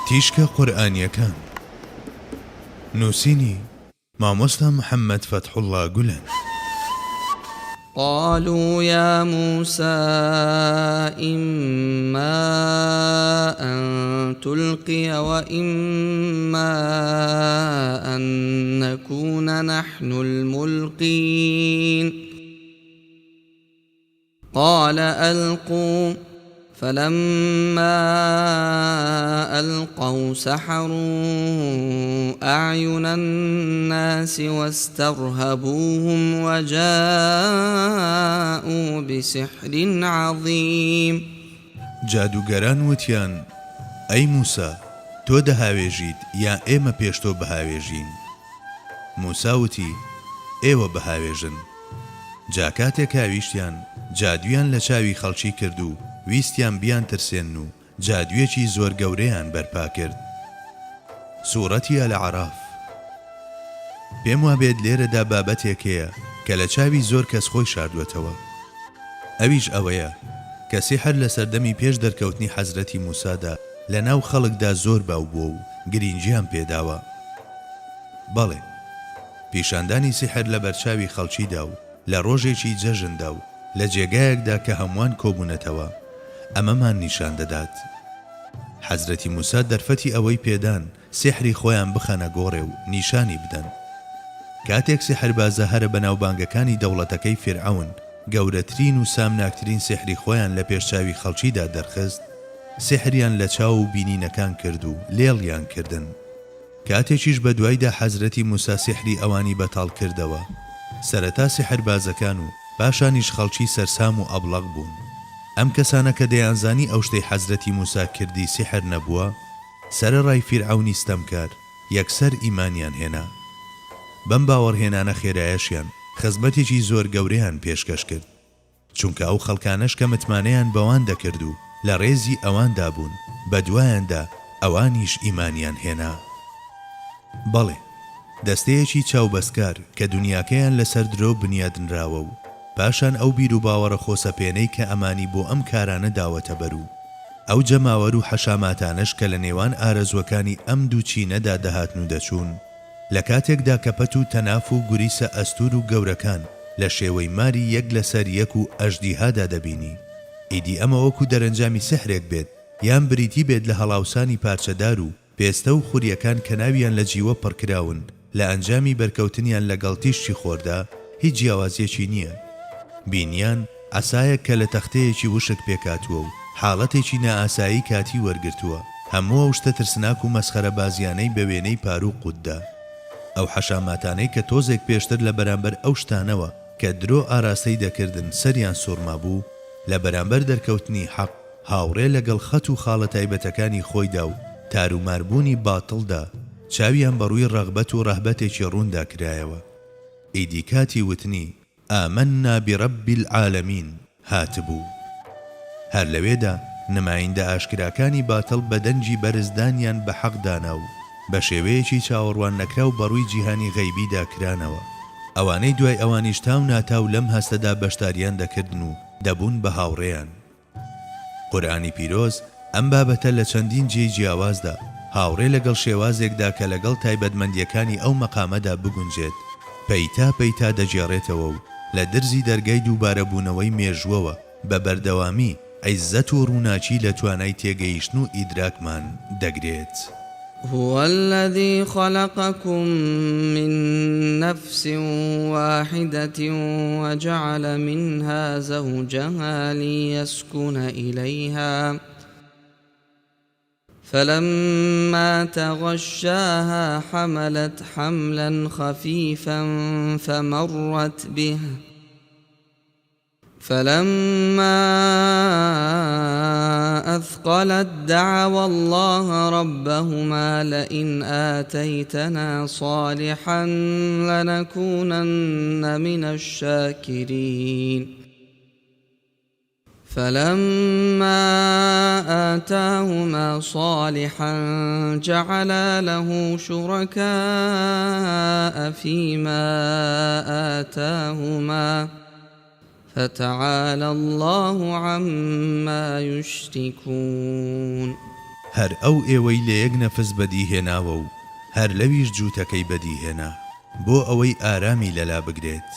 تیشکە قورئانیەکان نووسینی مامۆستا محەممەد فەتحوڵڵا گولەن. قالوا يا موسى إما أن تلقي وإما أن نكون نحن الملقين قال ألقوا فلما ألقوا سحروا أعين الناس واسترهبوهم وجاءوا بسحر عظيم. جادوگەران وتیان ئەی موسا تۆ دەهاوێژیت یان ئێمە پێش تۆ بەهاوێژین؟ موسا وتی ئێوە بەهاوێژن. جا کاتێک هاویشتیان جادویان لە چاوی خەڵکی کرد و ویستیان بیان ترسێن و جادوێکی زۆر گەورەیان بەرپا کرد. سوورەتی ئەلعەراف. پێم وابێت لێرەدا بابەتێکەیە کە لە چاوی زۆر کەس خۆی شاردوێتەوە. ئەویش ئەوەیە کە سیحر لە سەردەمی پێش دەرکەوتنی حەزرەتی موسادا لە ناو خەڵکدا زۆر باو بووە و گرنگیان پێداوە. بەڵێ پیشاندانی سیحر لە بەرچاوی خەڵکیدا و لە ڕۆژێکی جەژندا و لە جێگایەکدا کە هەمووان کۆبوونەتەوە ئەمەمان نیشان دەدات. حەزرەتی موسا دەرفەتی ئەوەی پێدان سیحری خۆیان بخەنە گۆڕێ و نیشانی بدەن. کاتێک سیحربازە هەرە بەناوبانگەکانی دەوڵەتەکەی فیرعەون گەورەترین و سامناکترین سیحری خۆیان لە پێشچاوی خەڵکیدا دەرخست، سیحریان لە چاو و بینینەکان کرد و لێڵیان کردن. کاتێکیش بە دوایدا حەزرەتی موسا سیحری ئەوانی بەتاڵ کردەوە. سەرەتا سیحربازەکان و پاشانیش خەڵکی سەرسام و ئەبڵەق بوون. ئەم کەسانە کە دەیانزانی ئەو شتەی حەزرەتی موسا کردی سیحر نەبووە، سەرەڕای فیرعەونی ستەمکار یەکسەر ئیمانیان هێنا. بەم باوەڕهێنانە خێرایەشیان خزمەتێکی زۆر گەورەیان پێشکەش کرد، چونکە ئەو خەڵکانەش کە متمانەیان بەوان دەکرد و لە ڕێزی ئەواندا بوون، بە دوایاندا ئەوانیش ئیمانیان هێنا. بەڵێ دەستەیەکی چاوبەستکار کە دنیاکەیان لەسەر درۆ بنیادنراوە و پاشان ئەو بیر و باوەڕە خۆسەپێنەی کە ئەمانی بۆ ئەم کارانە داوەتە بەر و ئەو جەماوەر و حەشاماتانش کە لە نێوان ئارەزوەکانی ئەم دوو چینەدا دەهاتن و دەچوون، لە کاتێکدا کە پەت و تەناف و گوریسە ئەستور و گەورەکان لە شێوەی ماری یەک لەسەر یەک و ئەژدیهادا دەبینی. ئیدی ئەمە وەکو دەرەنجامی سحرێک بێت یان بریتی بێت لە هەڵاوسانی پارچەدار و پێستە و خوریەکان کە ناویان لە جیوە پڕکراون لە ئەنجامی بەرکەوتنیان لەگەڵ تیشتی خۆردا هیچ جیاوازیەکی نییە. بینیان ئەسایەک کە لە تەختەیەکی وشک پێکاتووە و حاڵەتێکی نائاسایی کاتی وەرگرتووە، هەموو ئەو شتە ترسناک و مەسخەرە بازیانەی بە وێنەی پار و قوددا. ئەو حەشاماتانەی کە تۆزێک پێشتر لە بەرامبەر ئەو شتانەوە کە درۆ ئاراستەی دەکردن سەریان سوورما بوو، لە بەرامبەر دەرکەوتنی حەق هاوڕێ لەگەڵ خەت و خاڵە تایبەتەکانی خۆیدا و تاروماربوونی باتڵدا چاویان بەڕووی ڕەغبەت و ڕەهبەتێکی ڕووندا کرایەوە. ئیدی کاتی وتنی ئامەنا بڕەبی العالەمین هاتبوو. هەر لەوێدا نمایندە ئاشکراکانی باتڵ بە دەنجی بەرزدانیان بە حەقدانا و بە شێوەیەکی چاوەڕوان نەکرا و بەڕووی جیهانی غەیبیدا کرانەوە. ئەوانەی دوای ئەوانیش تاو ناتاو لەم هەستەدا بەشداریان دەکردن و دەبوون بە هاوڕێیان. قورئانی پیرۆز ئەم بابەتە لە چەندین جێی جیاوازدا هاوڕێ لەگەڵ شێوازێکدا کە لەگەڵ تایبەتمەندیەکانی ئەو مەقامەدا بگونجێت پەیتا پەیتا دەجێڕێتەوە و لە درزی دەرگای دووبارەبوونەوەی مێژووەوە بە بەردەوامی عیززەت و ڕووناچی لە توانای تێگەیشتن و ئیدراکمان دەگرێت. هو الذي خلقكم من نفس واحدة وجعل منها زوجها ليسكن إليها فلما تغشاها حملت حملا خفيفا فمرت به فلما أثقلت دعوا الله ربهما لئن آتيتنا صالحا لنكونن من الشاكرين فلما آتاهما صالحا جعلا له شركاء فيما آتاهما فتعالى الله عما يشركون. هەر ئەو ئێوەی لە یەک نەفس بەدیهێناوە و هەر لەویش جووتەکەی بەدیهێنا بۆ ئەوەی ئارامی لەلا بگرێت.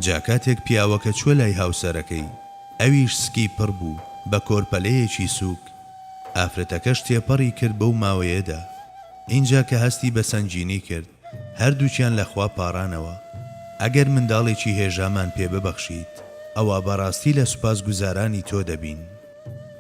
جا کاتێک پیاوەکە چوە لای هاوسەرەکەی ئەویش سکی پڕ بوو بە کۆرپەلەیەکی سووک، ئافرەتەکەش تێپەڕی کرد بەو ماوەیەدا. اینجا کە هەستی بە سەنگینی کرد هەردووچیان لەخوا پاڕانەوە. ئەگەر منداڵێکی هێژامان پێ ببەخشیت ئەوە بەڕاستی لە سوپاس گوزارانی تۆ دەبین،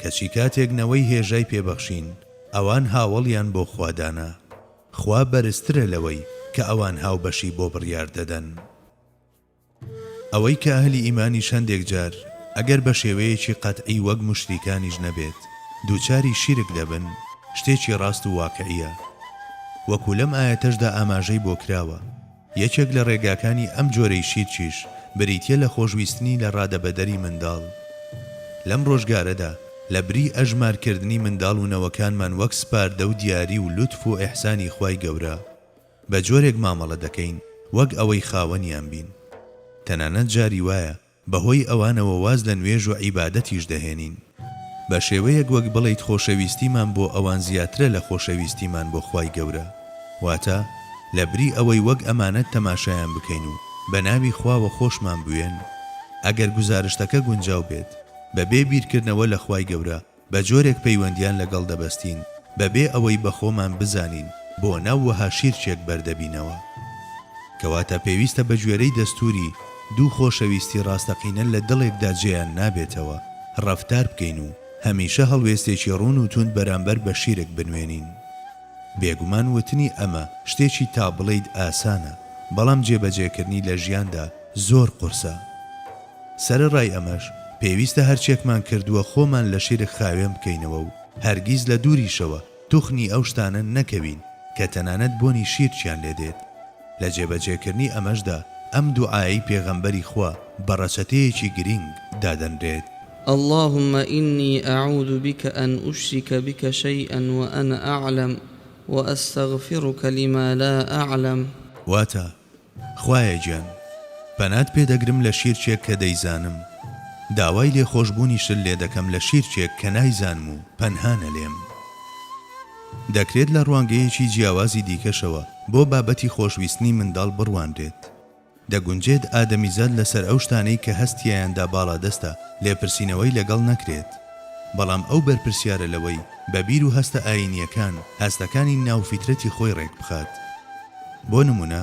کەچی کاتێک نەوەی هێژای پێبەخشین ئەوان هاوڵیان بۆ خوادانا، خوا بەرزترە لەوەی کە ئەوان هاوبەشی بۆ بڕیار دەدەن. ئەوەی کە ئەهلی ئیمانی شەندێک جار ئەگەر بە شێوەیەکی قەتعی وەک موشریکانیش نەبێت دووچاری شیرک دەبن، شتێکی ڕاست و واقعیە. وەکو لەم ئایەتەشدا ئاماژەی بۆ کراوە. یەکێک لە ڕێگاکانی ئەم جۆرەی شیرکیش بریتیە لە خۆشویستنی لە ڕادەبەدەری منداڵ. لەم ڕۆژگارەدا لە بری ئەژمارکردنی منداڵ و نەوەکانمان وەک سپاردە و دیاری و لوتف و ئیحسانی خوای گەورە بە جۆرێک مامەڵە دەکەین وەک ئەوەی خاوەنیان بین. تەنانەت جاری وایە بەهۆی ئەوانەوە واز لە نوێژ و عیبادەتیش دەهێنین، بە شێوەیەک وەک بڵێیت خۆشەویستیمان بۆ ئەوان زیاترە لە خۆشەویستیمان بۆ خوای گەورە. واتە لە بری ئەوەی وەک ئەمانەت تەماشایان بکەین و بە ناوی خواوە خۆشمان بوێن، ئەگەر گوزارشتەکە گونجاو بێت بەبێ بیرکردنەوە لە خوای گەورە بە جۆرێک پەیوەندیان لەگەڵ دەبەستین بەبێ ئەوەی بە خۆمان بزانین بۆ ناو وەها شیرچێک بەردەبینەوە. کەواتە پێویستە بە گوێرەی دەستوری دوو خۆشەویستی ڕاستەقینە لە دڵێکدا جێیان نابێتەوە ڕەفتار بکەین و هەمیشە هەڵوێستێکی ڕوون و توند بەرامبەر بە شیرک بنوێنین. بێگومان وتنی ئەمە شتێکی تا بڵێیت ئاسانە، بەڵام جێبەجێکردنی لە ژیاندا زۆر قورسە. سەرڕای ئەمەش پێویستە هەرچێکمان کردووە خۆمان لە شیرک خاوێن بکەینەوە و هەرگیز لە دووریشەوە توخنی ئەو شتانە نەکەوین کە تەنانەت بۆنی شیرچیان لێدێت. لە جێبەجێکردنی ئەمەشدا ئەم دوعایی پێغەمبەری خوا بە ڕەچەتەیەکی گرنگ دادەنرێت: اللهم إني أعوذ بك أن أشرك بك شيئا وأنا أعلم وأستغفرك لما لا أعلم. واتە خوایە گیان پەنات پێدەگرم لە شیرچێک کە دەیزانم، داوای لێخۆشبوونیشت لێ دەکەم لە شیرچێک کە نایزانم و پەنهانە لێم. دەکرێت لە ڕوانگەیەکی جیاوازی دیکەشەوە بۆ بابەتی خۆشویستنی منداڵ بڕواندرێت. دەگونجێت ئادەمیزاد لەسەر ئەو شتانەی کە هەستیایاندا باڵادەستە لێپرسینەوەی لەگەڵ نەکرێت، بەڵام ئەو بەرپرسیارە لەوەی بە بیر و هەستە ئاینیەکان هەستەکانی ناوفیترەتی خۆی ڕێک بخات. بۆ نمونە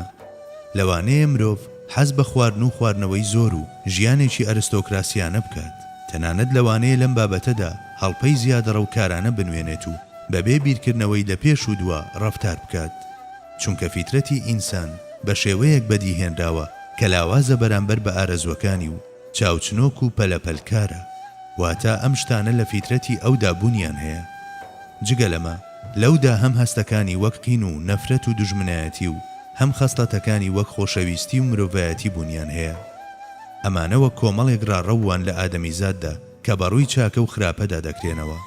لەوانەیە مرۆڤ حەز بە خواردن و خواردنەوەی زۆر و ژیانێکی ئەرستۆکراسیانە بکات، تەنانەت لەوانەیە لەم بابەتەدا هەڵپەی زیادەڕە و کارانە بنوێنێت و بەبێ بیرکردنەوەی لە پێش و دووە ڕەفتار بکات، چونکە فیترەتی ئینسان بە شێوەیەک بەدیهێنراوە کە لاوازە بەرامبەر بە ئارەزوەکانی و چاوچنۆک و پەلەپەلکارە. واتە ئەم شتانە لە فیترەتی ئەودا بوونیان هەیە. جگە لەمە لەودا هەم هەستەکانی وەک قین و نەفرەت و دوژمنایەتی و هەم خەسڵەتەکانی وەک خۆشەویستی و مرۆڤایەتی بوونیان هەیە. ئەمانەوە کۆمەڵێک ڕاڕەوان لە ئادەمیزاددا کە بەڕووی چاکە و خراپەدا دەکرێنەوە.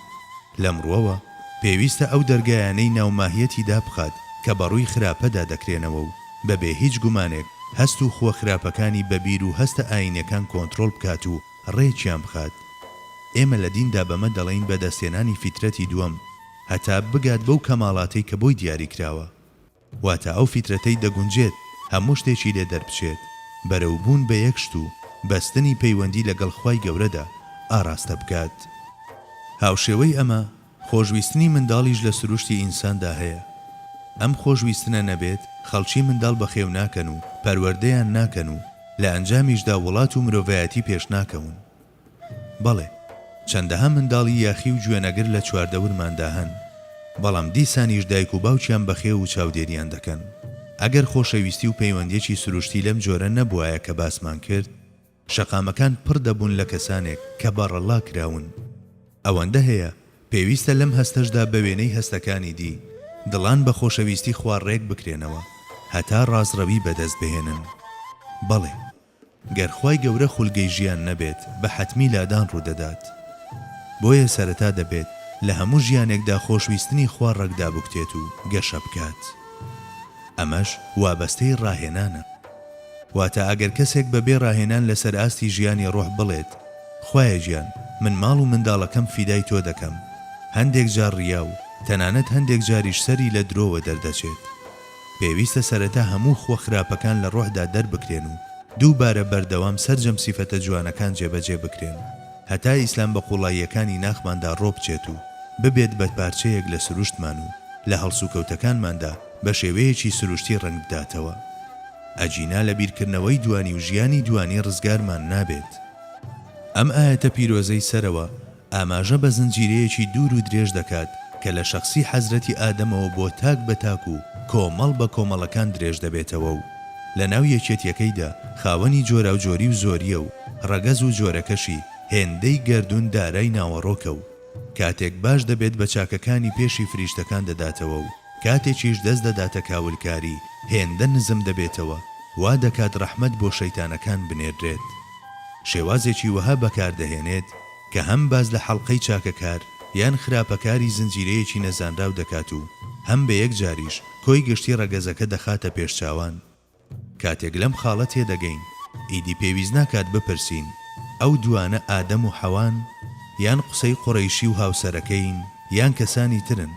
لەمڕۆوە پێویستە ئەو دەرگایانەی ناوماهیەتیدا بخات کە بەڕووی خراپەدا دەکرێنەوە و بەبێ هیچ گومانێک هەست و خۆ خراپەکانی بەبیر و هەستە ئاینەکان کۆنتڕۆڵ بکات و ڕێکیان بخات. ئێمە لە دیندا بەمە دەڵێن بەدەستێنانی فیترەتی دووەم هەتا بگات بەو کەماڵاتەی کە بۆی دیاری کراوە. واتە ئەو فیترەتەی دەگونجێت هەموو شتێکی لێ دەربچێت بەرەوبوون بە یەک شت و بەستنی پەیوەندی لەگەڵ خوای گەورەدا ئاراستە بکات. هاوشێوەی ئەمە خۆشویستنی منداڵیش لە سروشتی ئینساندا هەیە. ئەم خۆشویستنە نەبێت خەڵکی منداڵ بەخێو ناکەن و پەروەردەیان ناکەن و لە ئەنجامیشدا وڵات و مرۆڤایەتی پێش ناکەون. بەڵێ چەندەها منداڵی یاخی و گوێنەگر لە چواردەورماندا هەن، بەڵام دیسانیش دایک و باوکیان بەخێو و چاودێریان دەکەن. ئەگەر خۆشەویستی و پەیوەندیەکی سروشتی لەم جۆرە نەبووایە کە باسمان کرد، شەقامەکان پڕ دەبوون لە کەسانێک کە بەڕەڵا کراون. ئەوەندە هەیە پێویستە لەم هەستەشدا بە وێنەی هەستەکانی دی دڵان بە خۆشەویستی خوا ڕێک بکرێنەوە هەتا ڕازڕەوی بەدەست بهێنن. بەڵێ گەرخوای گەورە خولگەی ژیان نەبێت بە حەتمی لادان ڕوودەدات. بۆیە سەرەتا دەبێت لە هەموو ژیانێکدا خۆشویستنی خوا ڕەگدا بکتێت و گەشە بکات. ئەمەش وابەستەی ڕاهێنانە. واتە ئەگەر کەسێک بەبێ ڕاهێنان لەسەر ئاستی ژیانی ڕۆح بڵێت خوایە گیان من ماڵ و منداڵەکەم فیدای تۆ دەکەم، هەندێک جار ڕیا و تەنانەت هەندێک جاریش سەری لە درۆوە دەردەچێت. پێویستە سەرەتا هەموو خۆخراپەکان لە ڕۆحدا دەربکرێن و دووبارە بەردەوام سەرجەم سیفەتە جوانەکان جێبەجێ بکرێن هەتا ئیسلام بە قوڵاییەکانی ناخماندا ڕۆبچێت و ببێت بە پارچەیەک لە سروشتمان و لە هەڵسوکەوتەکانماندا بە شێوەیەکی سروشتی ڕنگ بداتەوە. ئەجینا لە بیرکردنەوەی دوانی و ژیانی دوانی ڕزگارمان نابێت. ئەم ئاەتە پیرۆزەی سەرەوە ئاماژە بە زنجیرەیەکی دوور و درێژ دەکات کە لە شەخسی حەزرەتی ئادەمەوە بۆ تاک بە تاک و کۆمەڵ بە کۆمەڵەکان درێژ دەبێتەوە و لە ناو یەکێتیەکەیدا خاوەنی جۆرا و جۆری و زۆریە و ڕەگەز و جۆرەکەشی هێندەی گەردون دارای ناوەڕۆکە و کاتێک باش دەبێت بە چاکەکانی پێشی فریشتەکان دەداتەوە و کاتێکیش دەست دەداتە کاولکاری هێندە نزم دەبێتەوە وا دەکات ڕەحمەت بۆ شەیتانەکان بنێردرێت. شێوازێکی وەها بەکاردەهێنێت کە هەم باز لە حەڵقەی چاکەکار یان خراپەکاری زنجیرەیەکی نەزانراو دەکات و هەم بە یەک جاریش کۆی گشتی ڕەگەزەکە دەخاتە پێشچاوان. کاتێک لەم خاڵە تێدەگەین ئیدی پێویست ناکات بپرسین ئەو دوانە ئادەم و حەوان یان قسەی قوڕەیشی و هاوسەرەکەین یان کەسانی ترن.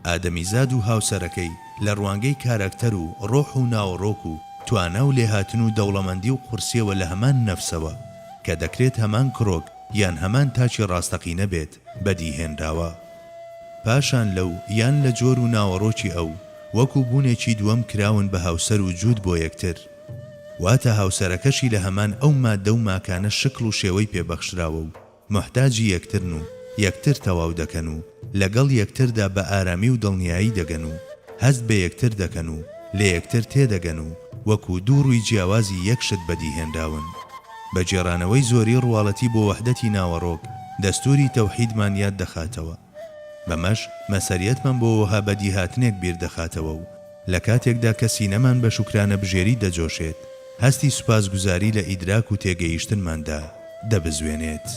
ئادەمیزاد و هاوسەرەکەی لە ڕوانگەی کارەکتەر و ڕۆح و ناوەڕۆک و توانە و لێهاتن و دەوڵەمەندی و قورسیەوە لە هەمان نەفسەوە کە دەکرێت هەمان کڕۆک یان هەمان تاچی ڕاستەقینە بێت بەدیهێنراوە. پاشان لەو یان لە جۆر و ناوەڕۆکی ئەو وەکو بوونێکی دووەم کراون بە هاوسەر و جوود بۆ یەکتر. واتە هاوسەرەکەشی لە هەمان ئەو مادە و ماکانە شکل و شێوەی پێبەخشراوە و محتاجی یەکترن و یەکتر تەواو دەکەن و لەگەڵ یەکتردا بە ئارامی و دڵنیایی دەگەن و هەست بە یەکتر دەکەن و لە یەکتر تێدەگەن و وەکو دوو ڕووی جیاوازی یەکشت بەدیهێنراون. بە جێڕانەوەی زۆری ڕواڵەتی بۆ وەحدەتی ناوەڕۆک دەستوری تەوحیدمان یاد دەخاتەوە. بەمەش مەسەریەتمان بۆ وەها بەدیهاتنێک بیر دەخاتەوە و لە کاتێکدا کە سینەمان بە شوکرانە بژێری دەجۆشێت هەستی سوپاسگوزاری لە ئیدراک و تێگەیشتنماندا دەبزوێنێت.